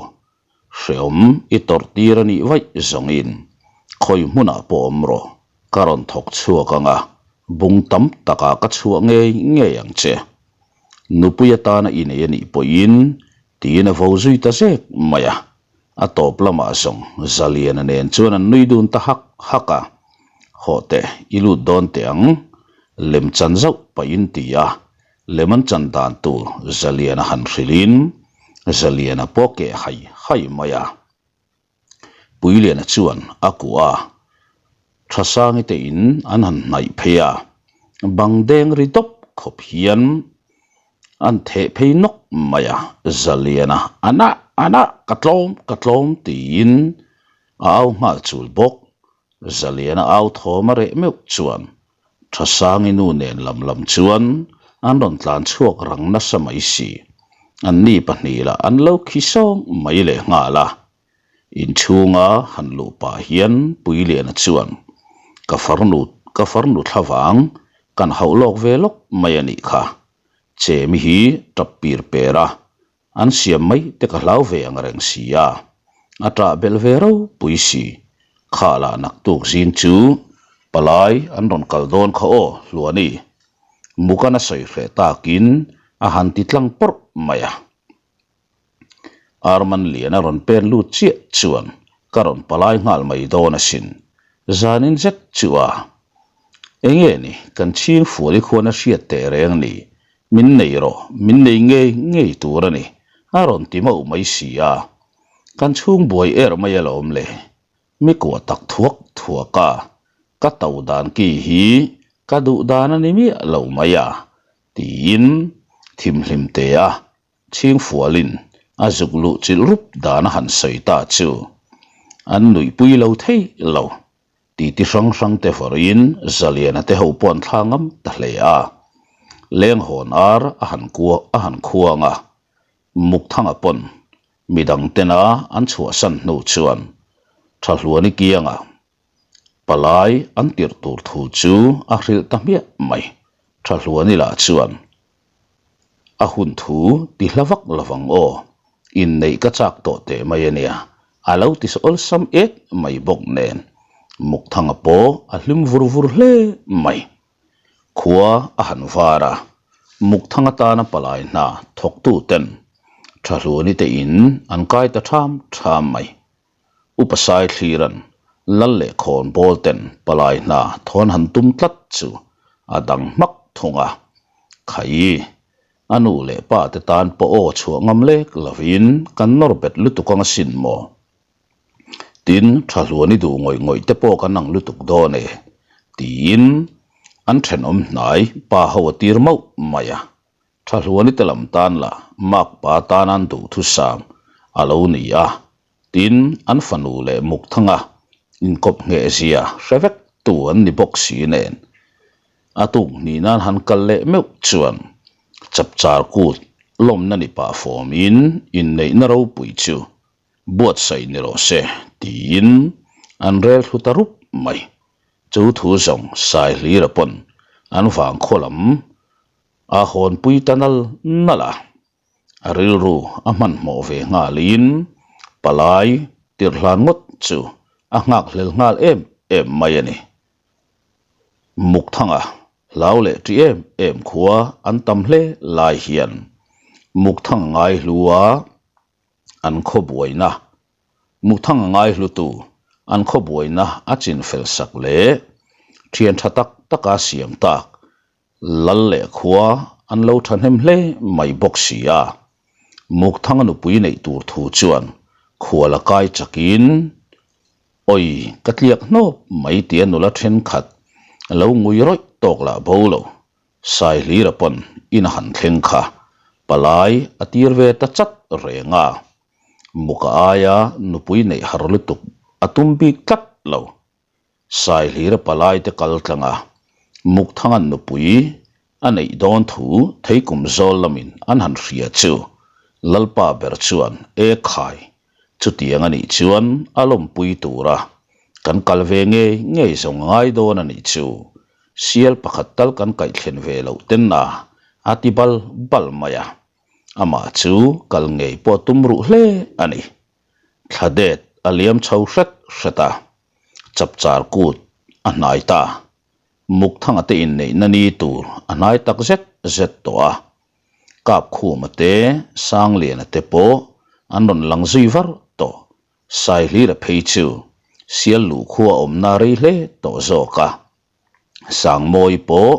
Hreawm i tawrh tir a nih vaih zawngin khawi hmunah pawh awm rawh, ka rawn thawk chhuak ang a, bung tam takah ka chhuah ngei ngei ang che. Nupui atana i nei a nih pawhin tiin a vo zui ta zek mai a. A tawp lamah zawng Zaliana nen chuan an nui dun ta hak hak a, Hawh teh, i lut dawn teh ang, lem chan zauh pahin ti a, lem an chan dan tur Zaliana han hrilhin Zaliana pawh keh hai hai mai a. Puiliana chuan a kuah a, Thasangi te in an han hnaih phei a, bang deng ri dawp khawp hian an theh phei nawk mai a, Zaliana a nah a nah ka tlawm ka tlawm tiin a au nghal chul bawk. Zaliana au thawm a reh meuh chuan Thasangi nu nen lam lam chuan An rawn tlan chhuak rang nasa mai si. Anni pahnih lah an lo khi sawng mai leh nghal a. Inchhunga han luh pah hian Puiliana chuan, Ka farnu, ka farnu thlavang kan hauh lawk ve lawk mai a nih kha. Chemi hi tap pir per a, an siam mai te ka hlau ve ang reng si a. A ṭah belh ve ropui si. Kha lah naktuk zing chu palai an rawn kal dawn kha aw, Hluani. Mukan a sawi hreh takin a han ti tlang pawrh mai a. Arman lian a rawn pen lut chiah chuan ka rawn palai nghal mai dawn asin. Zanin zet chu a. Enge ni kan chhing fual i khuan a hriat teh reng ni. Min nei rawh, min nei ngei ngei tur a ni, a rawn ti mauh mai si a. Kan chhung buai er mai alawm le. Mi kuah tak thuak thuak a, ka to dan ki hi ka duh dan a ni miah lo mai a, tiin thimhlim te a Chhingfualin a zuk luh chilh rup dan a han sawi ta chu an nuihpui lo thei lo. Titi hrang hrang te vawrin Zaliana te ho pawh an thla ngam ta hle a. Lenghawn ar a han kua a han khuang a, Mukthanga pawn midang tena an chhuahsan hnu chuan Thahluani kiangah Palai an tirh tur thu chu a hrilh ta hmiah mai. Thahluani lah chuan a hun thu ti hla vak lovang aw, inneih ka chak tawh teh mai a nia, a lo ti awlsam et mai bawk nen Mukthanga pawh a hlim vur vur hle mai. Khua a han var a, Mukthanga tana palai hna thawktu ten Thahluani te in an kai ta ṭham ṭham mai. Upa Saithliran Lal leh Khawnbawl ten palai hna thawn han tum tlat chu a dang hmak thung a. Khaii, a nu leh pa te tan pawh aw chhuah ngam lek lovin kan nawr bet lutuk ang asin maw? Tin, Thahluani duh ngawih ngawih te pawh kan ang lutuk dawn e, tiin an thenawm hnai pa ho a tir mauh mai a. Thahluani te lam tan lah makpa tan an duhthusam a lo ni a, tin an fanu leh Mukthanga inkawp ngheh zia hre vek tu an ni bawk si nen. A tuk hnih nan han kal leh meuh chuan chapchar kut lawmna ni pah fawmin inneihna ropui chu buatsaih ni rawh se tiin an rel thlu ta rup mai. Chu thu zawng Saihlira pawn an vangkhaw lam A hawnpui ta nal nal a, a rilru a hmanhmawh ve nghalin palai tirh hlan ngawt chu a nghakhlel nghal em em mai a ni. Mukthanga hlau leh ṭi em em khua an tam hle lai hian Mukthanga ngaihlu a an khaw buaina, Mukthanga ngaihlutu an khaw buaina a chinfel sak leh ṭhian ṭha tak taka siam tak Lal leh khua an lo thahnem hle mai bawk si a, Mukthanga nupui neih tur thu chuan khual a kai chakin, Awi, ka tliak hnawp mai tia nula thenkhat lo ngui rawih tawk lah bo lo, Saihlira pawn in a han thleng kha palai a tir ve ta chat reng a, Muka aia nupui neih har lutuk a tum bik tlat lo. Saihlira palaite kal tlang a, Mukthangan nupui a neih dawn thu Theikum zawl lamin an han hria chu Lalpa ber chuan e khai, chutiang a nih chuan a lawmpui tura kan kal ve ngei ngei zawng a ngai dawn a nih chu, sial pakhat tal kan kaihthlen ve loh ten a, a ti bal bal mai a, amah chu kal ngei pawh tum ruh hle a ni. Thla det a liam chho hret hret a, chapchar kut a hnai ta. Mukthanga te inneihna ni tur a hnai tak zet zet tawh a. Kapkhuma te, Sangliana te pawh an rawn lang zui var tawh. Saihlira phei chu sial luh khua awmna rei hle tawh zawk a. Sangmawi pawh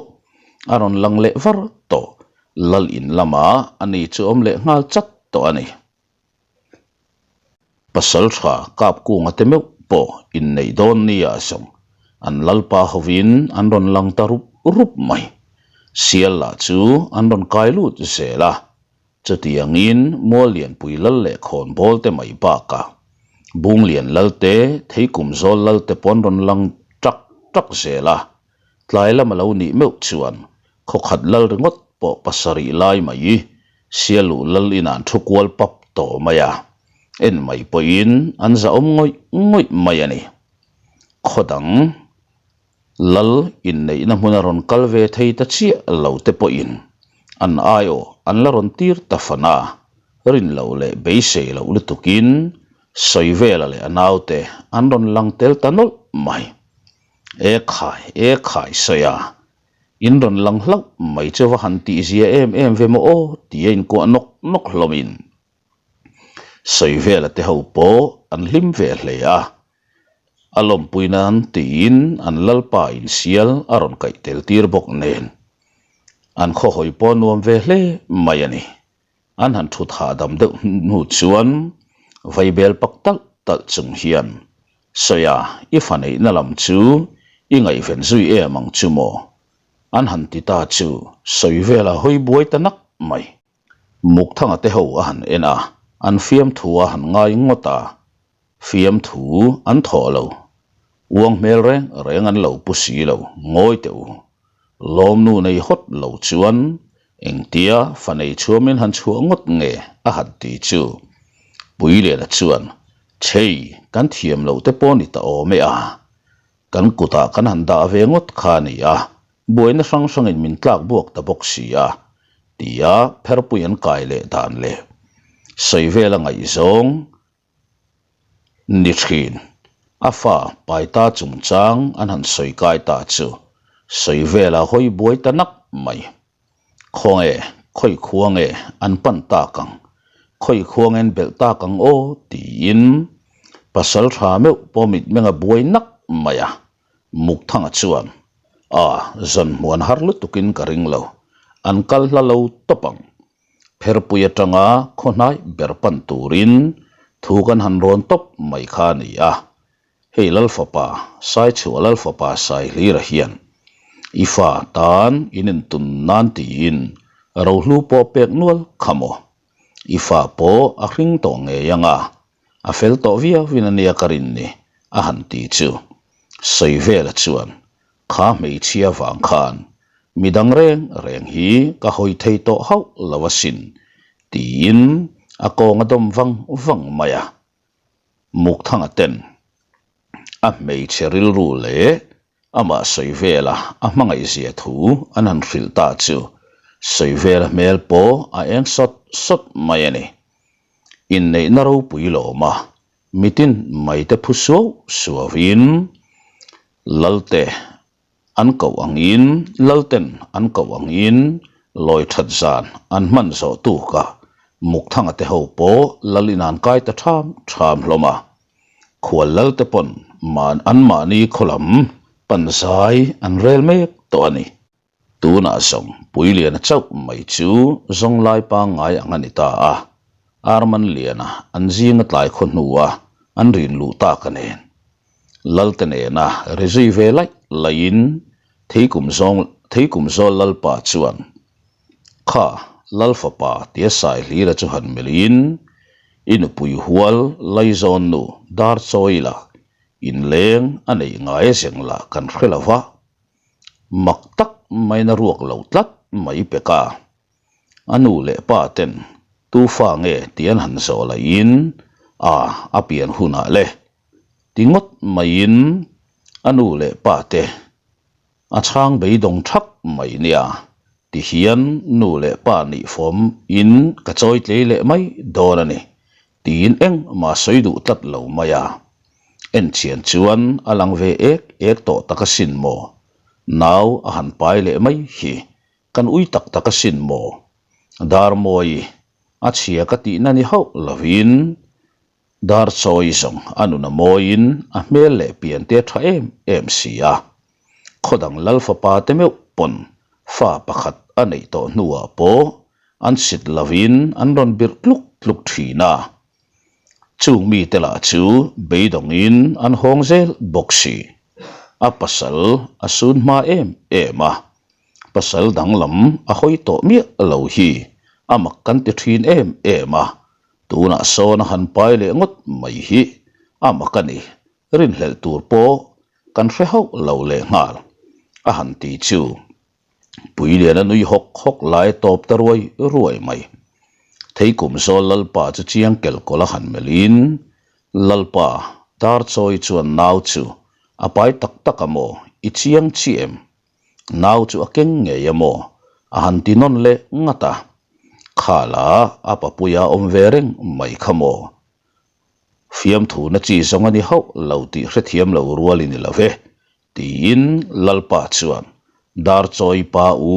a rawn lang leh var tawh. Lal in lamah ani chu awm leh nghal chat tawh a ni. Pasal tha kap kunga te meuh pawh inneih dawn nia zawng an lalpa hovin an rawn lang ta rup rup mai. Sial lah chu an rawn kai lut zel a, chutiangin Muallianpui lal leh khawnbawl te mai bakah Bunglian lal te, Theikumzawl lal te pawh an rawn lang ṭak ṭak zel a, tlai lam a lo nih meuh chuan khawkhat lal ringawt pawh. pawh pasarih lai mai Sialu lal inah an thu kual pap tawh mai a, en mai pawhin an zahawm ngawih ngawih mai a ni. Khaw dang lal inneihna hmuna rawn kal ve thei ta chiah lo te pawhin an aiawh an la rawn tir ta fan a, rin loh leh beisei loh lutukin Sawivela leh a naute an rawn lang tel ta nawlh mai. E khai, e khai sawi a, in rawn lang hlauh mai chu va han tihzia em em ve maw aw tia inkuah nawk nawk hlawmin Sawivela te ho pawh an hlim ve hle a, a lawmpui nan tiin an lalpa insial a rawn kaih tel tir bawk nen an khawhawi pawh nuam ve hle mai a ni. An han thut hahdam deuh hnu chuan vaibel pak talh talh chung hian, Sawia, i fa neihna lam chu i ngaihven zui em ang chu maw? An han ti ta chu sawi vela hawi buai ta nak mai. Mukthanga te ho a han en a, an fiamthu a han ngai ngawt a, fiamthu an thawh lo. Uang hmel reng reng an lo pu si lo, ngawi teh u. Lawmnu nei hawt lo chuan engtia fa nei chhuamin han chhuah ngawt nge a han ti chu. Puiliana chuan, Chhei, kan thiam loh te pawh ni ta awm e a. Kan kutah kan han dah ve ngawt kha a ni a, buaina hrang hrangin min tlak buak ta bawk si a, tia pherpui an kai leh dan leh sawi vel a ngaihzawng ni thin. A fa Paita chungchang an han sawi kai ta chu sawi vela hawi buai ta nak mai. Khawnge, khawi khua nge an pan tak ang? Khawi khua nge an belh tak ang aw? tiin pasal tha meuh pawh mitmeng a buai nak mai a. Mukthanga chuan, A, zan hmuan har lutukin ka ring lo. An kal hla lo tawp ang. Pherpui atanga khaw hnai ber pan turin thu kan han rawn tawp mai kha a ni a. Hei Lalfapa, Saichhuah Lalfapa Saihlira hian i fa tan in intun nan tiin rohlu pawh pek nual kha maw? I fa pawh a hring tawh ngei ang a, a fel tawh viauin a nia ka rin ni, a han ti chu. Sawivela chuan, Kha hmeichhia vang khan midang reng reng hi ka hawi thei tawh hauh lo asin, tiin a kawng a dawm vang vang mai a. Mukthanga ten a hmeichhe rilru leh amah Sawivela a hmangaihzia thu an han hrilh ta chu Sawivela hmel pawh a eng sawt sawt mai a ni. Inneihna ropui lawma mitin maite phu suau suauin Lalte An koh angin, Lalten an koh angin lawi that zan an hman zawh tukah Mukthanga te ho pawh lal in an kai ta ṭham ṭham hlawm a. Khual lal te pawn man anmahni khaw lam pan zai an rel mek tawh a ni. Tunah zawng Puiliana chauh mai chu zawng lai pangngai ang a ni ta a. Armanliana an zinga tlai khaw hnua an rin luh tak a nen. Lalte nena ri zui ve laih laihin Theikum zawng Theikum zawl Lalpa chuan, Kha, Lalfapa tia Saihlira chu han melhin, I nupui hual Laizawn nu dar chawi la, inleng a neih ngai a zeng lah kan hre lo va, mak tak maiin a ruak lo tlat mai pek a. A nu leh pa ten tu fa nge tih an han zawh laihin a a pian hunah le ti ngawt maiin a nu leh pa te a chhang beidawng thak mai nia ti hian nu leh pa nih fawm in ka chawi tlei leh mai dawn a ni tiin engmah sawi duh tlat lo mai a. Enchian chuan a lang ve ek ek tawh tak asin maw nau a han pai leh mai hi. Kan ui tak tak asin maw? Darmawi, a chhia ka tihna ni hauh lovin Darchawi zawng a nun a mawiin a hmel leh pian te a tha em em si a. Khawdang lal fapa te meuh pawn fa pakhat a neih tawh hnuah pawh an sit lovin an rawn birh tluk tluk thin a. Chung mite lah chu beidawngin an hawng zel bawk si. A pasal a sun hma em em a, pasal danglam a hawi tawh miah lo hi a mak kan ti thin em em a, tunah sawn a han pai leh ngawt mai hi a mak a ni, rinhlelh tur pawh kan hre hauh lo lehnghal a han ti chu. Puiliana nui hawk hawk lai tawp ta ruai ruai mai. Theikum zawl Lalpa chu chiang kel kawlh a han melhin, Lalpa, Darchawi chuan nau chu a pai tak tak a maw? I chiang chiah em? Nau chu a keng ngei a maw? A han ti nawn leh ngat a. Khala a papuia awm ve reng mai kha maw? Fiamthuna chi zawng a ni hauh lo tih hrethiam lo rual i ni lo ve. Tiin Lalpa chuan Darchawi pa u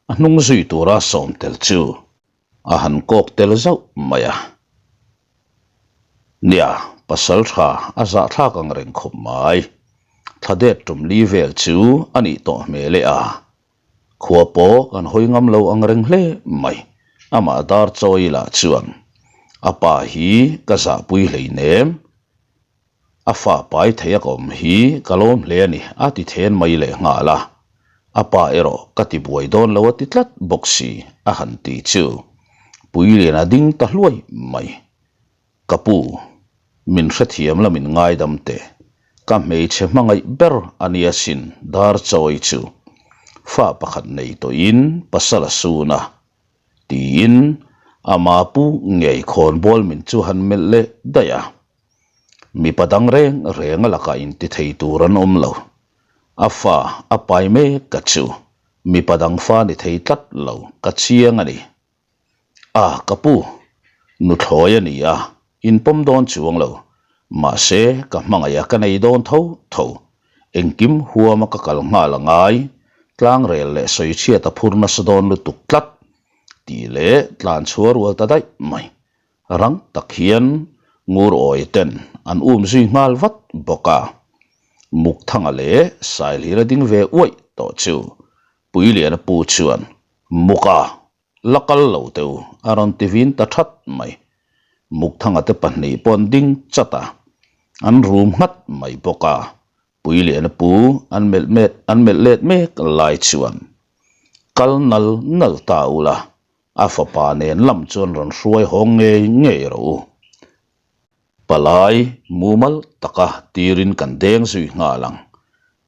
a hnung zui tura sawm tel chu a han kawk tel zauh mai a. Nia, pasal tha a zahthlak ang reng khawp mai. Thla det tum li vel chu a nih tawh hmel e a. Khua pawh kan hawi ngam lo ang reng hle mai. Amah Darchawi lah chuan a pa hi ka zahpui hleinem. A fa pai thei a ka awm hi ka lawm hle a ni, a ti then mai leh nghal a. A pa erawh ka ti buai dawn lo a ti tlat bawk si, a han ti chu. Puilian a ding ta hluai mai. Ka pu, min hrethiam la min ngaidam teh. Ka hmeichhe hmangaih ber a nia sin, Darchawi chu. Fa pakhat nei tawhin pasal a sun a. Tiin ama pu ngei khawnbawl min chu han melh leh daih a. Mipa dang reng reng a lakah inti thei tur an awm lo. A fa a pai mek ka chu mipa dang fa ni thei tlat lo ka chiang a ni. A, ka pu, nuthlawi a ni a, inpawm dawn chuang lo. Mahse, ka hmangaih a ka nei dawn tho tho. Engkim huama ka kal nghal a ngai, tlangrel leh sawichhiat a phur nasa dawn lutuk tlat tih leh tlanchhuah rual ta daih mai. Rang tak hian ngur awi ten an um zui nghal vat bawk a. Mukthanga leh Sailhira ding ve uaih tawh chu Puiliana pu chuan, Muka, la kal lo teh u, a rawn ti vin ta that mai. Mukthanga te pahnih pawh an ding chat a, an rum nghat mai bawk a. Puiliana pu an melh met an melh let mek lai chuan, Kal nal nal ta ula, A fapa nen lam chuan rawn hruai hawng ngei ngei rawh u. Palai mumal taka tirin kan deng zui nghal ang.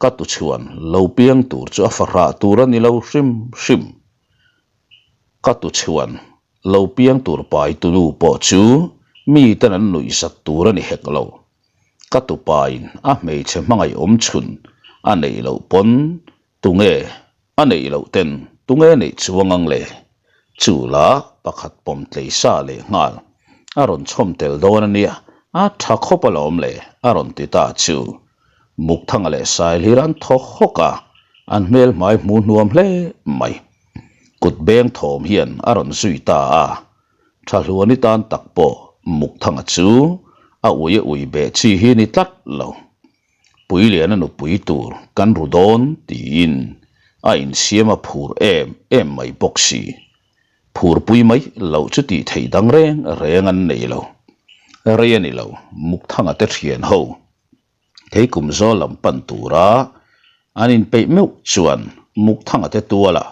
Ka tuchhuan lo piang tur chu a fahrah tur a ni lo hrim hrim. Ka tuchhuan lo piang tur pai tunu pawh chu miten an nuihzat tur a ni hek lo. Ka tupain a hmeichhe hmangaih awm chhun a neih loh pawn Tunge a neih loh ten tunge neih chuang ang le? Chu la pakhat pawm tlei sa leh nghal a rawn chhawm tel dawn a nia, a tha khawp alawm le a rawn ti ta chu. Mukthanga leh Sailhir an thaw hawk a, an hmel hmai hmu hnuam hle mai. Kut beng thawm hian a rawn zui ta a, Thahluani tan tak pawh Mukthanga chu a ui a ui beh chi hi ni tlat lo. Puiliana nupui tur kan ru dawn tiin a insiam a phur em em mai bawk si. Phurpui mai loh chu tih theih dang reng reng an nei lo. Rei a ni lo, Mukthanga te thian ho Theikum zawl lam pan tura an inpeih meuh chuan Mukthanga te tualah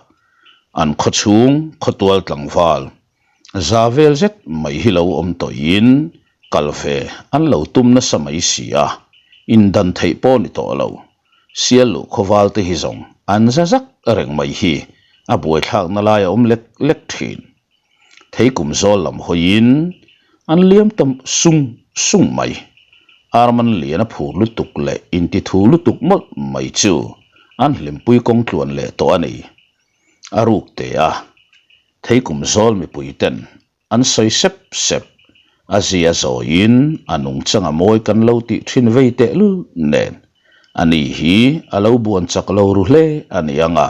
an khawchhung khawtual tlangval Za vel zet mai hi lo awm tawhin kal ve an lo tum nasa mai si a, indan theih pawh ni tawh lo. Sial luh khawval te hi zawng an za zak reng mai hi a buaithlakna lai a awm lek lek thin. Theikum zawl lam hawiin an liam ta sung sung mai. Arman lian a phur lutuk leh intithu lutuk mawlh mai chu an hlimpui kawng tluan leh tawh a ni. A ruk te a. Theikum zawl mipui ten an sawi sep sep, a zia zawiin a nungchang a mawi kan lo tih thin vei tehlul nen a ni hi a lo buan chak lo ru hle a ni ang a,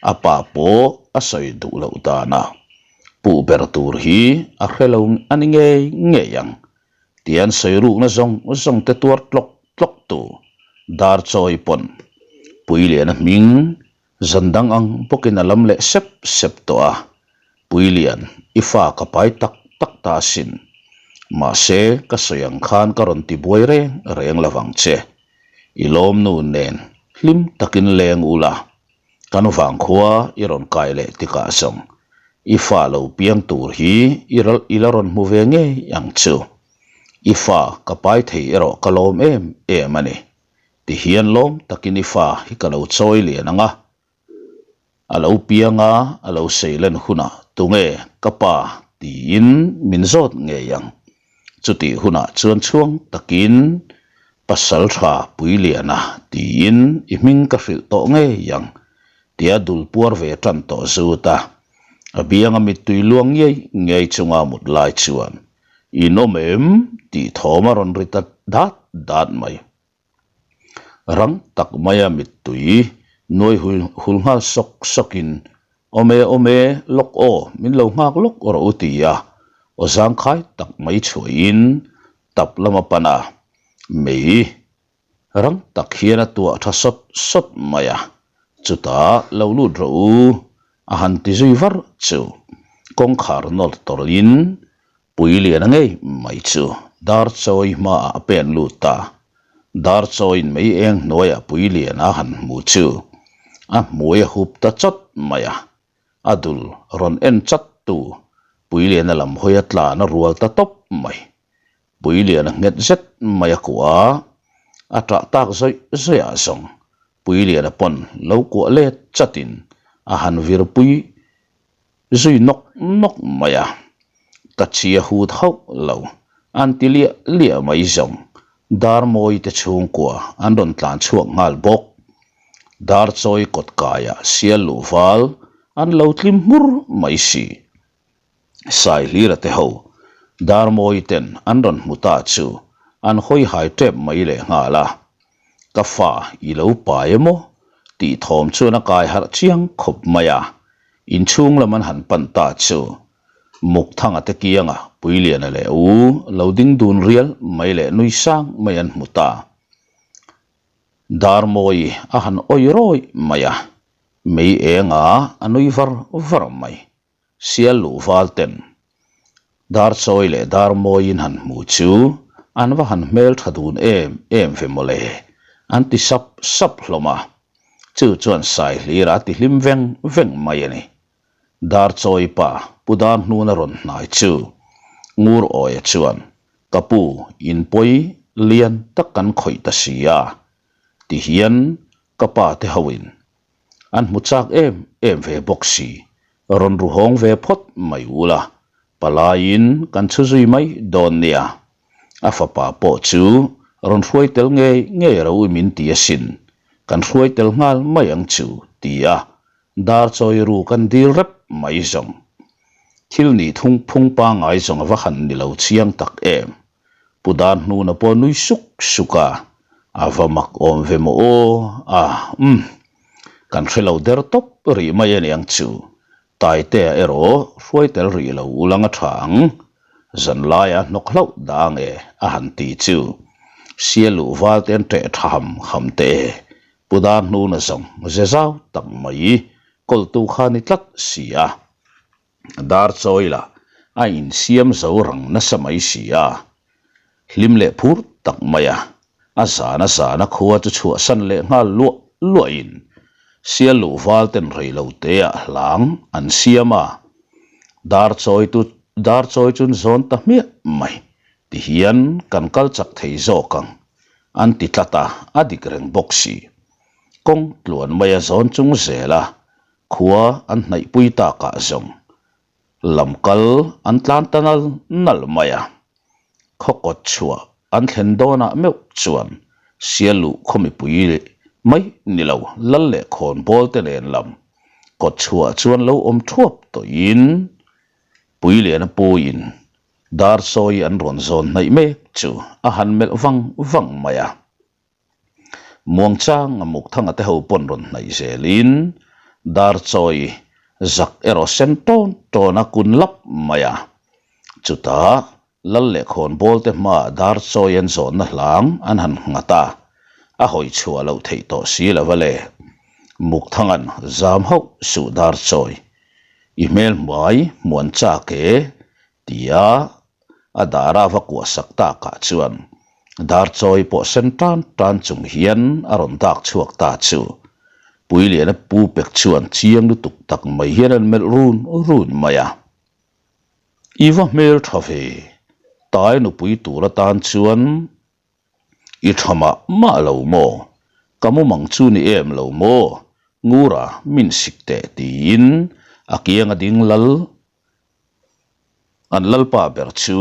a pa pawh a sawi duh loh danah puh ber tur hi a hre lo a ni ngei ngei ang tih an sawi rukna zawng zawng te tuar tlawk tlawk tu Darchawi pawn Puiliana hming Zan dang ang bawkin a lam leh sep sep tawh a, Puilian, i fa ka pai tak tak ta asin. Mahse, ka sawi ang khan ka rawn ti buai reng reng lo vang che. I lawmnu nen hlim takin leng ula, kan vangkhua i rawn kai leh tikah zawng i fa lo piang tur hi i la rawn hmu ve ngei ang chu. I fa ka pai thei erawh ka lawm em em a ni. Ti hian lawm takin i fa hi ka lo chawi lian ang a. A lo piang a, a lo seilen hunah tunge ka pa tiin min zawt ngei ang. Chutih hunah chuan chhuang takin Pasal tha Puiliana tiin i hming ka hrilh tawh ngei ang tia dul puar ve tan tawh zut a. A bianga mittui luang ngei ngei chunga mut lai chuan In awm em? tih thawm a rawn ri ta dat dat mai. Rang tak maia mittui nuai hul nghal sawk sawkin, Awm e, awm e, lawk aw, min lo nghak lawk rawh u ti a, aw zangkhai tak mai chhuahin tap lama pan a, mei rang tak hian a tuah tha sawt sawt mai a, chutah lo lut rawh u a han ti zui var chu kawngkhar nawr tawrhin Pui lian a ngei mai chu Darchawi hmaah a pen lut a, Darchawiin mei eng hnuaiah pui lian a han hmu chu a hmui a hup ta chawt mai a, a dul rawn en chat tu pui liana lam hawi a tlan a rual ta tawp mai. Pui lian a nghet zet mai a kuah a, a ṭah tak zawih zawih ah zawng pui liana pawn lo kuah let chatin a han vir pui zui nawk nawk mai a, ka chi a hut hauh lo, an ti liah liah mai zawng, Darmawi te chhungkua an rawn tlan chhuak nghal bawk. Darchawi kawt kaiah sial luh val an lo tlim hmur mai si. Saihlira te ho Darmawi ten an rawn hmu ta chu an hawi hai tep mai leh nghal a, Ka fa i lo pai emaw tih thawm chuan a kai harh chiang khawp mai a, inchhung lam an han pan ta chu Mukthanga te kianga Puiliana leh u lo ding dun rial mai leh nui sang mai an hmu ta. Darmawi a han awi rawi mai a, mei enga a nui var var mai. Sial luh val ten Darchawi leh Darmawiin han hmu chu an va han hmel tha dun em em ve mawle, an ti sap sap hlawm a. Chu chuan Saihlira a ti hlim veng veng mai a ni. Darchawi pa Pu Darhnuna rawn hnai chu Ngur Awia chuan, Ka pu, in pawi lian tak kan khawih ta si a, tihian ka pa te hoin An hmu chak em em ve bawk si. Rawn ru hawng ve phawt mai ula, palaiin kan chhu zui mai dawn nia. A fapa pawh chu rawn hruai tel ngei ngei ro i min ti asin, kan hruai tel nghal mai ang chu, ti a, dar chawi ru kan dil rep mai zawng. Thil nih thung phung pangngai zawng a va han ni lo chiang tak em. Pu Dan hnuna pawh nui suk suk a, a va mak awm ve maw aw, a umm. Kan hre lo der tawp rih mai a niang chu, Taitea erawh hruai tel rih lo ulang a tha ang, zanlaia hnawk hlauh dah nge a han ti chu. Sia luh val te an ṭeh tha ham ham teh e, Pu Dan hnuna zawng ze zau tak mai kawltu kha ni tlat si a. Dar chawi lah a insiam zo rang nasa mai si a, hlim leh phur tak mai a, a zana zana khua chu chhuahsan leh nghal luah luahin sial luh val ten rei lo te ah hlang an siam a, dar chawi tu dar chawi chun zawn ta hmiah mai ti hian kan kal chak thei zawk ang an ti tlat a, a dik reng bawk si. Kawng tluan mai a zawn chung zel a, Khua an hnaihpui takah zawng lam kal an tlan ta nal nal mai a. Khaw kawt chhuah an thlen dawnah meuh chuan Sialuh khaw mipui mai ni lo lal leh khawnbawl te nen lam kawt chhuah chuan lo awm thuap tawhin Puiliana puiin dar sawi an rawn zawn hnaih mek chu a han melh vang vang mai a. Muangchang a Mukthanga te ho pawn rawn hnaih zelin Darchawi zak erawh sen tawn tawn a kun lap mai a. Chutah Lal leh Khawnbawl te hmaah Darchawi an zawnna hlang an han nghat a, a hawi chhuah loh theih tawh si lo va le. Mukthanga'n zam hauh suh Darchawi, i hmel hmuai hmuan chak e tia A dara va kuah sak takah chuan Darchawi pawh sen tan tan chung hian a rawn dak chhuak ta chu. Puiliana pu pek chuan chiang lutuk tak mai hian an melh run run mai a. I va hmel tha ve, tai nupui tur atan chuan I tha mah mah lo maw? Ka mumang chu ni em lo maw? Ngura min sik teh tiin a kianga ding lal an lalpa ber chu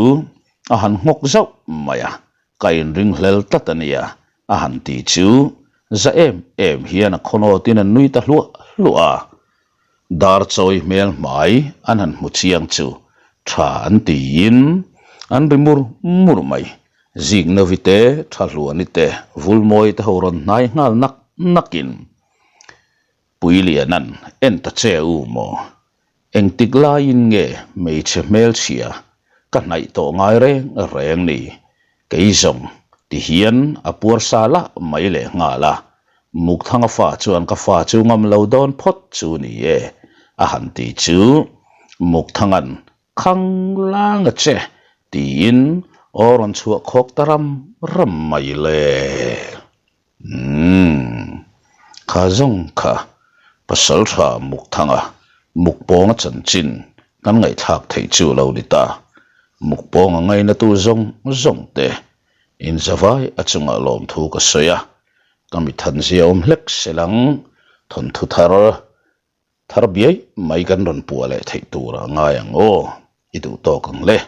a han nghawk zauh mai a, ka inringhlel tlat a nia a han ti chu za em em hian a khawnawtin an nui ta hluah hluah a. Dar chawi hmel hmai an han hmu chiang chu tha an tiin an ri mur mur mai. Ziknovi te, Thahluani te, Vulmawi te ho rawn hnai nghal nak nakin Puilianan en ta che u maw? Engtik laiin nge hmeichhe hmelchhia ka hnaih tawh ngai reng reng ni? Kei zawng ti hian a puar sa lah mai leh nghal a, Mukthanga fa chuan ka fa chu ngam lo dawn phawt chu ni e a han ti chu Mukthanga'n Khang lang a che tiin aw rawn chhuah khawk ta ram ram mai le. Umm. Kha zawng kha pasal tha Mukthanga Mukpawnga chanchin kan ngaihthlak theih chu lo ni ta. Mukpawnga ngainatu zawng zawng te inzavai a chungah lawmthu ka sawi a, ka mithanzia awm hlek selang thawnthu thar thar biai mai kan rawn puah leh theih tur a ngai ang aw, i duh tawk ang le.